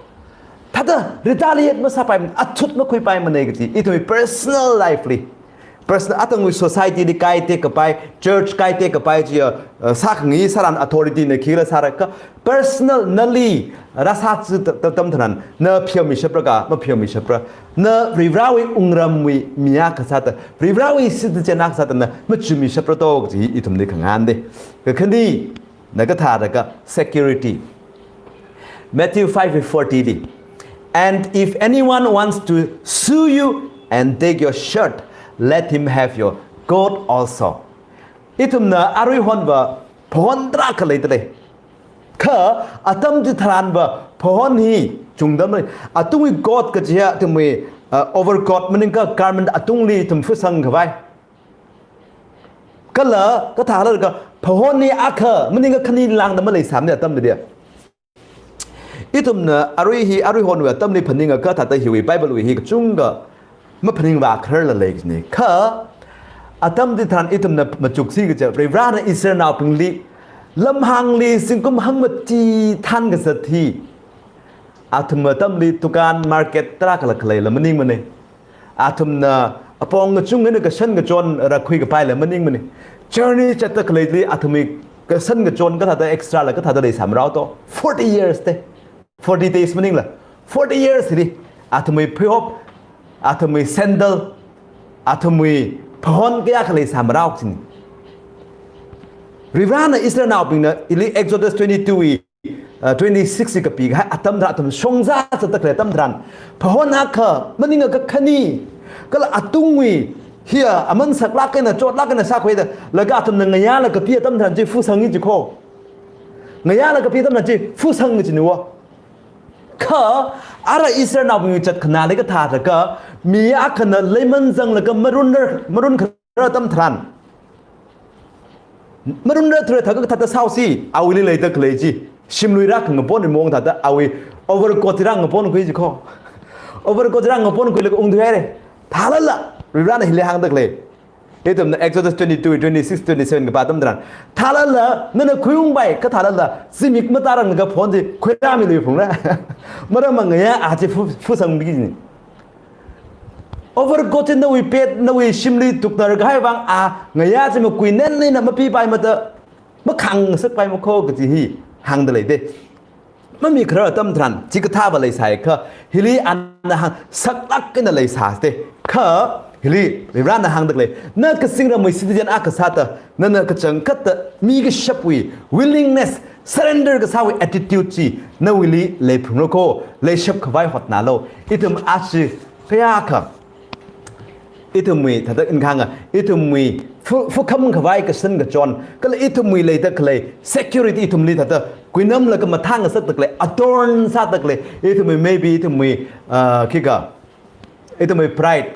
Thāda retaliate masāpaimana, achut makhuipaimana kachi, ithumwui personal life li. Personal, athangwui society li kaitek kapai, church kaitek kapai chiya, uh, sākhangai sāran authority na khila sāra kha, personal nali rāsā chi ta-, ta-, atam tharan, na pheomishapra ka, mapheomishapra. Na Varivarawui wungramwui mi akha sāda, Varivarawui citizen akha sāda na machimishapra to kachi ithumli khangahānde. Kakhane, na kathāda kha security. Matthew five forty li, "And if anyone wants to sue you and take your shirt, let him have your coat also." Ithumna aruihonva phahon tarākha leidalei. Kha atam chitharanva phahon hi chungda malei. Atungwui coat kachi hi athumwui, uh, overcoat maningakha garment atungli ithum phusangkhavai. Kala kathālala kha phahon hi akha maningakha khani lāngda maleisāmana atamli diya. Ithumna arui hi, aruihonwui atamli phaningakha thāda hiwui Bible wui hi kachungkha maphaningvā khararla lei kajina. Kha atam chitharan ithumna machuksi kaja, Varivarana Israelnaobingli lamhāngli zingkum hangmati thānkazat hi, athum atamli dukan, market tarākhala khaleila maningmana. Athumna apong kachungana kashan kachon rākhui kapaila maningmana. Journey zatda khaleili athumwui kashan kachon kathāda extra la kathāda leisāmarao to. Forty years te. Forty days maningla. Forty years li athumwui pheihop, athumwui sandal, athumwui phahon kayākha leisāmarao kajina. Varivarana Israelnaobingna ili Exodus twenty-two wui, uh, twenty-six li kapikahai atam tharan, athum shongza zatda khalei atam tharan, phahon akha maningakha khani, kala atungwui hiya aman saklāk eina chotlāk eina sākhuida, laga athumna ngayāla kapi atam tharan chi phusang kaji kho. Ngayāla kapi atam tharan chi phusang kajinuwa. Kha ara Israelnaobingwui zatkhanāli kathāda kha, mi akhana leiman zanglaga marunra, marunkharar atam tharan, marunra thura thākha kathāda sāosi, awuili leida khalei chi shimlui rākhangapon maong thāda awui overcoat chi rāngaponkhui ji kho. Overcoat chi rāngaponkhuilaga ungthuihaira. Thālala, Varivarana hili hāngda khalei. Ithumna Exodus twenty-two, twenty-six, twenty-seven kapā atam tharan, thālala nana khuiungpai, kathālala zimik matarang kaphon chi khuirāmilui phungra. Maramva ngayā a chi phu-, phusangbiki kajina. Overcoat chi nawui pet, nawui shimli tuknarkahai vang a ngayā chi makuinenlina mapipaimada, makhāngsakpaima kho kaji hi hāngda leide. Mamikharar atam tharan chikathāva leisāi kha, hili ana hāng saklāk eina leisāste. Kha hili Varivarana hāngda khalei, na kazingramwui citizen akha sāda, nana kachangkhatta mi kashapwui willingness, Surrender kasāwui attitude chi nawuili leiphungra ko, leishap khavai hotnālu. Ithum aja kayākha ithumwui thāda ina kahānga, ithumwui fu-, fukham khavai kashan kachon, kala ithumwui leida khalei security, ithumli thāda kuinamlaga mathāngasakda khalei, adorn sāda khalei, ithumwui, maybe ithumwui, ah, khikha, ithumwui pride,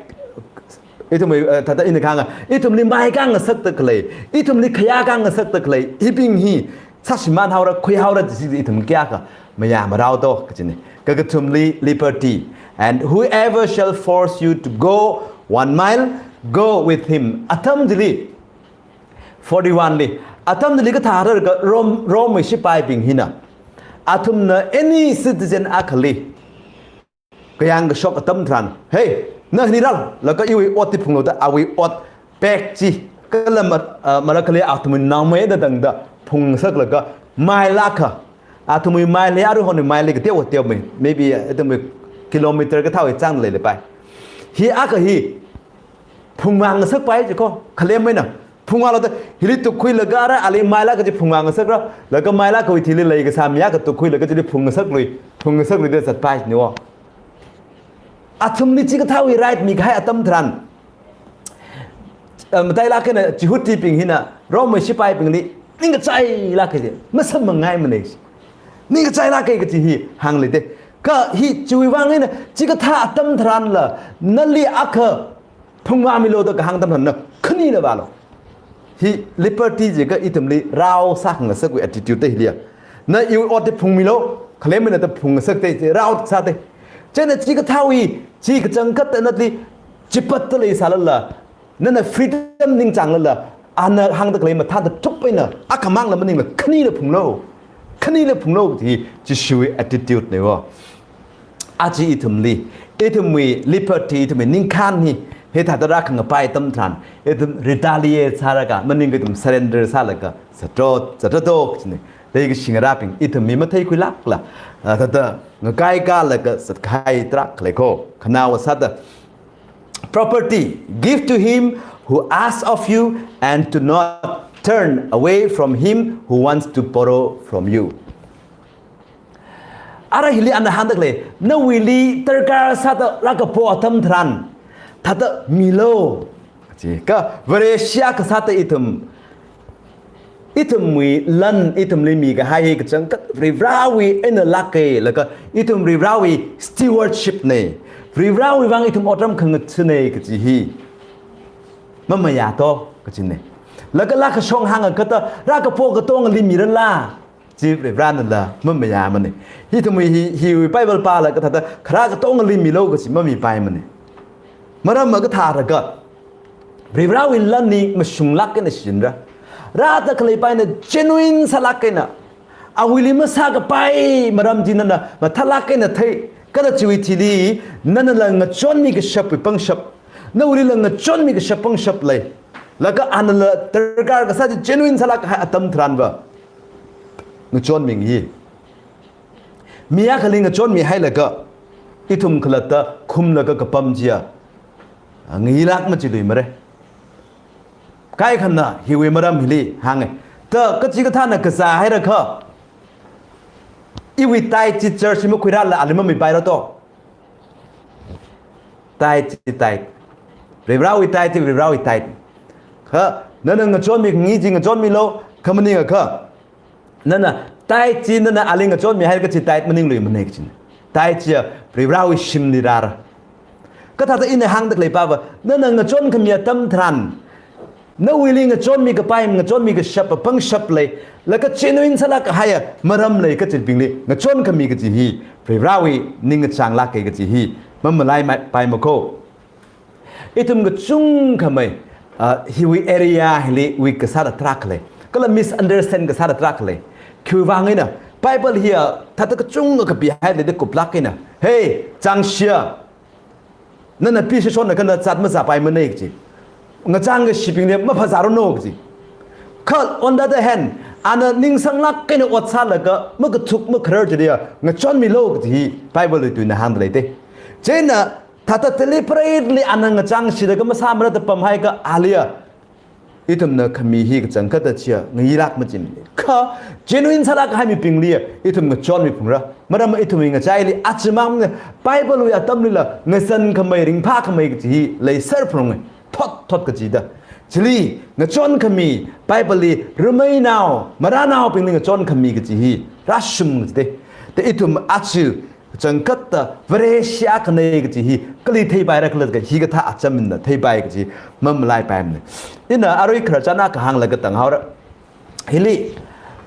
ithumwui, ah, thāda ina kahānga, ithumli maikāngasakda khalei, ithumli khayākāngasakda khalei, hibing hi sāshimānhaora, khuihaora, jishi ithum kayākha mayāmarao to, kachina. Kakathumli liberty. "And whoever shall force you to go one mile, go with him." Atam chili, forty-one li, atam chili kathā rarga Rome, Rome shipaibing hina, athumna any citizen akhali kayāng kashok atam tharan, "Hey, na hili rālu, laga iwui ot hi phunglu," da awui ot bag chi, kala ma-, ah, marakhali athumwui naomaida tangda phungsaklaga, mile akha, athumwui mile hi aruihonwui mile kateowa teomei, maybe, ah, athumwui kilometer kathāwui chāng leilapai. Hi akha hi phungvāngasakpai jiko, khalem eina. Phungvālu da, hili tukkhuilaga ara ali mile akha chi phungvāngasakra, laga mile akhawui thili leikasā mi akha tukkhuilaga chili phungngasaklui, phungngasaklui da zatpai niwo. Athumli chikathāwui right mikahai atam tharan, eh, matailāk eina Jihudibing hina Rome shipaibingli ningkachailāk eina, masamphangngaimanei. Ningkachailāk eina kaji hi hāngli te. Kha hi chiwui vang eina, chikathā atam tharanla, nali akha phungvāmilu da kahāng atam tharan na khanina vālu. Hi liberty jiakha ithumli rao sākhangasakwui attitude te hiliya. Na iwui ot te phungmilu, khalem eina da phungngasakte, rao sāte. Chieina chikathāwui, chi kachangkhat eina nali chipatta leisālala, nana freedom ningchānglala, ana hāngda khalei mathāda thup eina, akhamangla maningla khanina phunglu. Khanina phunglu, chi Jishuwui attitude neiwo. Aja ithumli, ithumwui liberty, ithumwui ningkhān hi, hithāda rākhangapai atam tharan, ithum retaliate sālaga, maningakha ithum surrender sālaga, zatro, zatro to, kachina. Leikashi ngarābing, ithum mi matheikhuilākla, ah, thāda ngakaikālaga zatkahai tarākha lei ko, khanaowa sāda. Property, give to him who asks of you, and do not turn away from him who wants to borrow from you. Ara hili ana hāngda khalei, nawuili darkar sāda rākapo atam tharan, thāda milu. Chi, kha Vareshi akha sāda ithum, ithumwui lan, ithumli mikahai hi kachangkhat Varivarāwui eina lāka, laga ithum Varivarāwui stewardship nei. Varivarāwui vang ithum otram khangatha nei kaji hi mamayā to, kachina. Laga lākashong hāngakha thāda, rākapo katongali mirala, chi Varivarānala mamayāmanei. Hi ithumwui hi, hiwui Bible pālaga thāda, kharā katongali milu kaji mamipaimana. Maram makathā rāga, Varivarāwui lan hi mashunglāk eina shichinra. Rāda khaleipaina genuine sālāk eina, awuili masākapai maram chi nana mathālāk eina thei, kala chiwui thili, nanala ngachonmi kashapwui pangshap, nawuilila ngachonmi kashap pangshap lei. Laga anala darkar kasā chi genuine sālāk kahai atam tharanva ngachonminga hi. Mi akhali ngachonmihailaga, ithum khalatta khumlaga kapam chiya, ngayilāk machiluimara. Kaikhana hiwui maram hili hānga. Thāda kachikathāna kazā hairakha, iwui tithe chi church makhuirala ali mamipaira to. Tithe chi tithe. Varivarāwui tithe chi Varivarāwui tithe. Kha, nana ngachonmi ngi chi ngachonmilu, kha maningakha, nana tithe chi nana ali ngachonmihai kachi tithe maningluimana kachina. Tithe chiya Varivarāwui shimli rāra. Kha thāda ina hāngda khalei pava, nana ngachonkhami atam tharan, nawuili ngachonmi kapai, ngachonmi kashap, pangshap lei, laga genuine sālāk kahaiya maram lei kachibingli ngachonkhami kaji hi, Varivarāwui ningkachāng lāka kaji hi, mamalaimai, paima ko. Ithum kachungkhamei, ah, hiwui area hili weak kasāda tarākha lei. Kala misunderstand kasāda tarākha lei. Khiwui vang eina, Bible hiya thāda kachungkha kapihaida kuplāk eina, "Hey, chāngshiya. Nana pi shishonakha na zat mazāpaimana," kaji. Ngachāngkashibingli maphazāranu kaji. Kha on the other hand, ana ningsanglāk eina ot sālaga makathuk makharar chiliya ngachonmilu kaji hi Bible li tuina hāngda leite. Chieina thāda deliberately ana ngachāngshilaga masāmara da pamhaiakha aliya ithumna khami hi kachangkhatta chiya ngayilāk machimana. Kha genuine sālāk kahai mibingli ithum ngachonmi phungra. Maram ithumwui ngachaili achimang Bible wui atamlila ngazan khamei ringphā khamei kachi hi leiser phunga. Thot thot kachida. Chili ngachon khami Bible li rameinao, marānaobingli ngachon khami kachi hi rāshung kachida. Da ithum achi changkhatta Vareshi akhana kachi hi kali theipaira khala kaji hikathā acham eina theipai kaji mamalaipaimana. Ina arui khararchan akha hānglaga tanghaora. Hili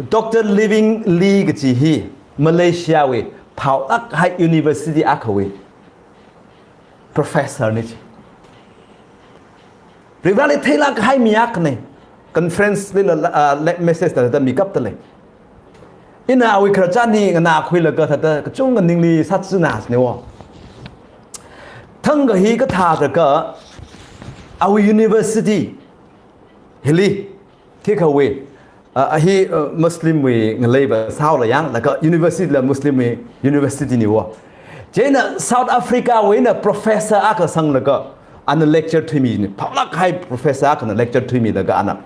Doctor Living Lee kachi hi Malaysia wui phaolāk kahai university akhawui professor na chi. Varivarali theilāk kahai mi akhana. Conference lila, ah, le-, message thāda mikapta lei. Ina awui khararchan hi nganākhuilaga thāda kachungkha ningli sāchina sāniwo. Thangkha hi kathāda kha awui university hili, thikhawui, ah, a hi, ah, Muslim wui ngaleiva sāhaola yanglaga university la Muslim wui university niwo. Chieina South Africa wui eina professor akha sanglaga ana lecture thuimina. Phaolāk kahai professor akhana lecture thuimilaga ana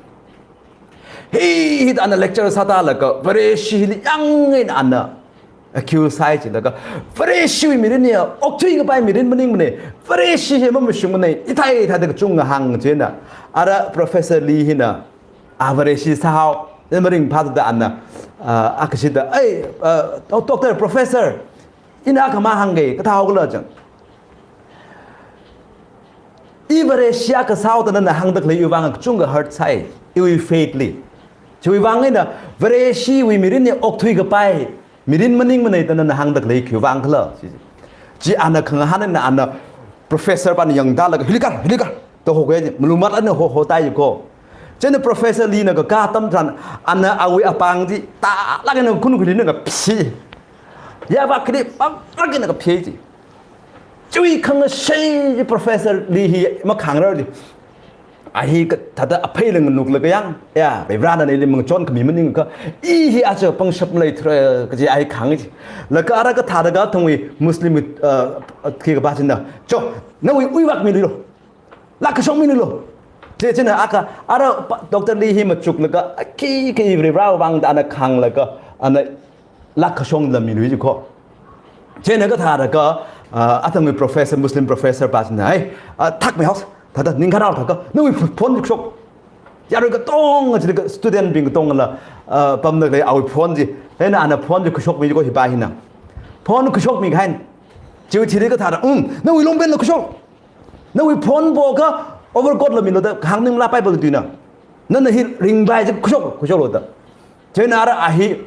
hi, hi da ana lecture sātālaga Vareshi hili yāng eina ana accuse sāi jilaga, Vareshiwui mirin hi okthui kapai mirin maningmana, Vareshi hi mamashungmana, hithā hithāda kachungkha hāng chieina. Ara Professor Lee hina, a Vareshi sāhao, ina maringphāda ana, ah, akashida, "Ei, ah, Doctor, Professor, ina akha mahāngga, kathā haokhala?" jang. "I Vareshi akha sāhaoda nana hāngda khalei iwui vang kachungkha hurt sāi, iwui faith li. Chiwui vang eina Vareshiwui mirin hi okthui kapai mirin maningmana da nana hāngda khalei khiwui vang khala?" chi. Chi ana khangahān eina ana professor pana yangtālaga, "Hili kāra, hili kāra," da hokhai, malumat ana ho, hotāi ko. Chieina Professor Lee na kakā atam tharan ana awui apāng chi tālāk eina kunkhuili na kaphi. Yāvak khili pānglāk eina kaphi chi. Chiwui khangashei Professor Lee hi makhāngrarli, a hi kathāda aphei leng nuklaga yāng, ya, Varivarana ili mangachon khami maningakha, i hi aja pangshap leithura kaji a hi khāng chi. Laga ara kathāda kha athangwui Muslim, uh, khikapā china, "Cho, nawui uivak miluilo. Lākashok miluilo." Chi, chieina akha, ara pa-, Doctor Lee hi machuklaga, a khi khi Varivara vang da ana khānglaga, ana lākashokla milui ji ko. Chieina kathāda kha, ah, athangwui professor, Muslim professor pā china, "Ei, ah, thakmei haosa, thāda ningkhanao thākha, nawui phone chi khuishok." Yarui katonga chili kha student bing katongala, ah, pamda khalei awui phone chi. Chieina ana phone chi khuishokmi ko hi pā hina. Phone khuishokmi kahaina. Chiwui thili kathāda, "Um, nawui longpant la khuishok. Nawui phone po kha overcoat la milu da hāngning mala Bible tuina. Nana hi ringpai chi khuishok, khuishoklo da." Chieina ara a hi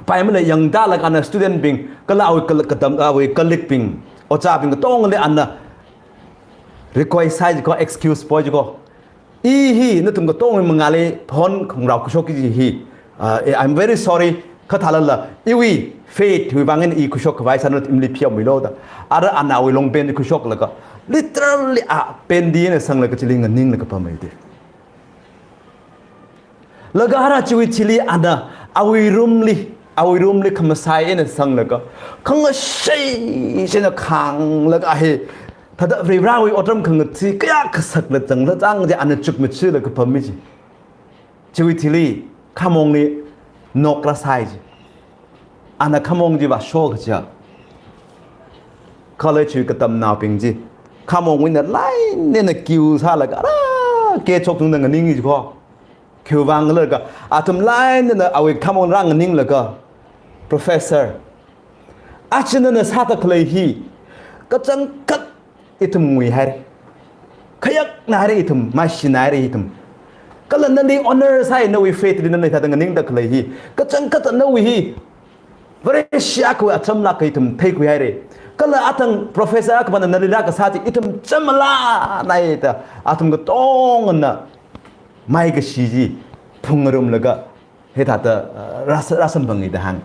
paimala yangtālaga ana student bing, kala awui kal-, katam, awui colleague bing, ojābing katongali ana request sāi ji ko, excuse poi ji ko. "I hi nathum katongawui mangāli phone khangarao khuishokki kaji hi, ah, eh, I'm very sorry, kathālala iwui faith wui vang eina i khuishok khavai sāna, imli phihaomilu" da. Ara ana awui longpant khuishoklaga, literally a panty eina sanglaga chili nganinglaga pamhaida. Laga ara chiwui thili ana awui room li, awui room li khamasai eina sanglaga, khangashei eina khānglaga a hi, thāda Varivarawui otram khangatha chi kayākha sakla changla chang chi ana chukmachilaga pammi chi. Chiwui thili khamongli nok rāsai chi. Ana khamong chi vāsho kaja. College wui katamnaobing chi khamongwui eina line eina queue sālaga, ara, kechok tungda nganingi ji ko. Khiwui vang khala kha, athum line eina awui khamong rānganinglaga, "Professor, aja nana sāda khalei hi kachangkhat ithum nguihaira. Khayaknaira ithum, maishinaira ithum. Kala nali honor sāi nawui faith li nana hithāda nganingda khalei hi. Kachangkhat nawui hi Vareshi akhawui achamlāk ithum theikhuihaira. Kala athang professor akhana nali lākasā chi ithum chāmala naida athum katongana maikashi chi phungngarumlaga hithāda, uh, rāsa-, rāsamphanga" da hānga.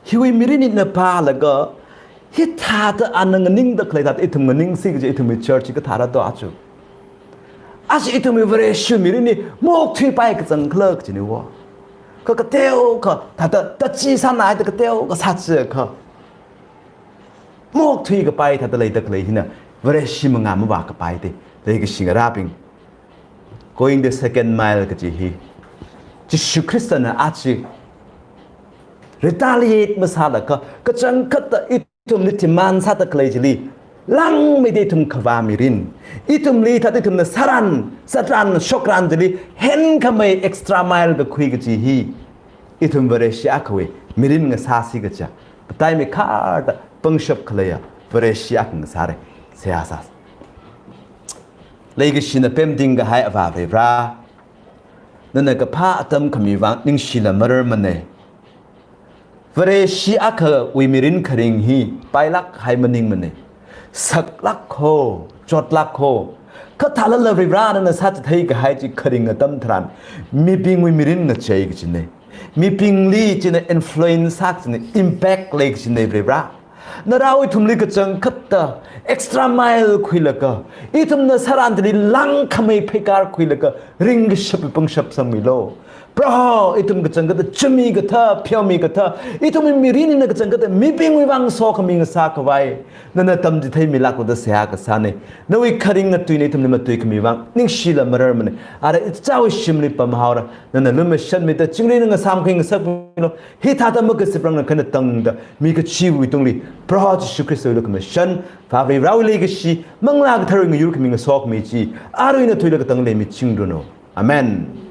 Hiwui mirin eina pālaga, hithāda ana nganingda khalei thāda ithum nganingsi kaji ithumwui church kathāra to aja. Aja ithumwui Vareshi mirin hi maokthuipai kachangkhala kajina wo. Kha kateokha thāda tachi sānaida kateokha sāchikha, maokthui kapai thāda leida khalei hina Vareshi mangā mavākapai da, leikashi ngarābing. Going the second mile kaji hi, Jishu Khristana aja retaliate masālaga, kachangkhatta ithumli demand sāda khalei chili, langmeida ithum khavā mirin, ithumli thāda ithumna sāran, sātran, shokran chili henkhamei extra mile kakhui kaji hi, ithum Vareshi akhawui mirin ngasāsi kaja, pataimei kharda pangshap khaleiya Vareshi akha ngasāra. Seihā sāsa. Leikashina pemting kahai Avā Varivara, nana kaphā atam khami vang ningshila mararmana. Vareshi akhawui mirin kharing hi pailāk hai maningmana. Saklāk ho, chotlāk ho. Kha thālala Varivara nana sāchithei kahai chi kharing atam tharan, mibingwui mirin ngachei kajina. Mibingli china influence sā kajina, impact lei kajina Varivara. Narao ithumli kachangkhatta extra mile khuilaga, ithumna sāran chili langkhamei pheikar khuilaga, ringkashapwui pangshap sangmilu. Proho, ithum kachangkhatta chumi kathā, pheomi kathā, ithumwui mirin hina kachangkhatta mibingwui vang sokhami ngasā khavai nana tamchitheimilāklu da seihā kasāna. Nawui kharing ngatuina ithumli matui khami vang ningshila mararmana. Ara ichichāwui shimli pamhaora. Nana lumashanmida chingri ngasāmkhui ngasakmilu. Hithāda makashiprang na khanatangda mi kachiwui tungli Proho Jishu Khristawui lukhamashan, Avā Varivarawui leikashi, Manglā Katharawui ngayur khami ngasokhami chi, arui na thuilaga tangda leimichingdanu. Amen.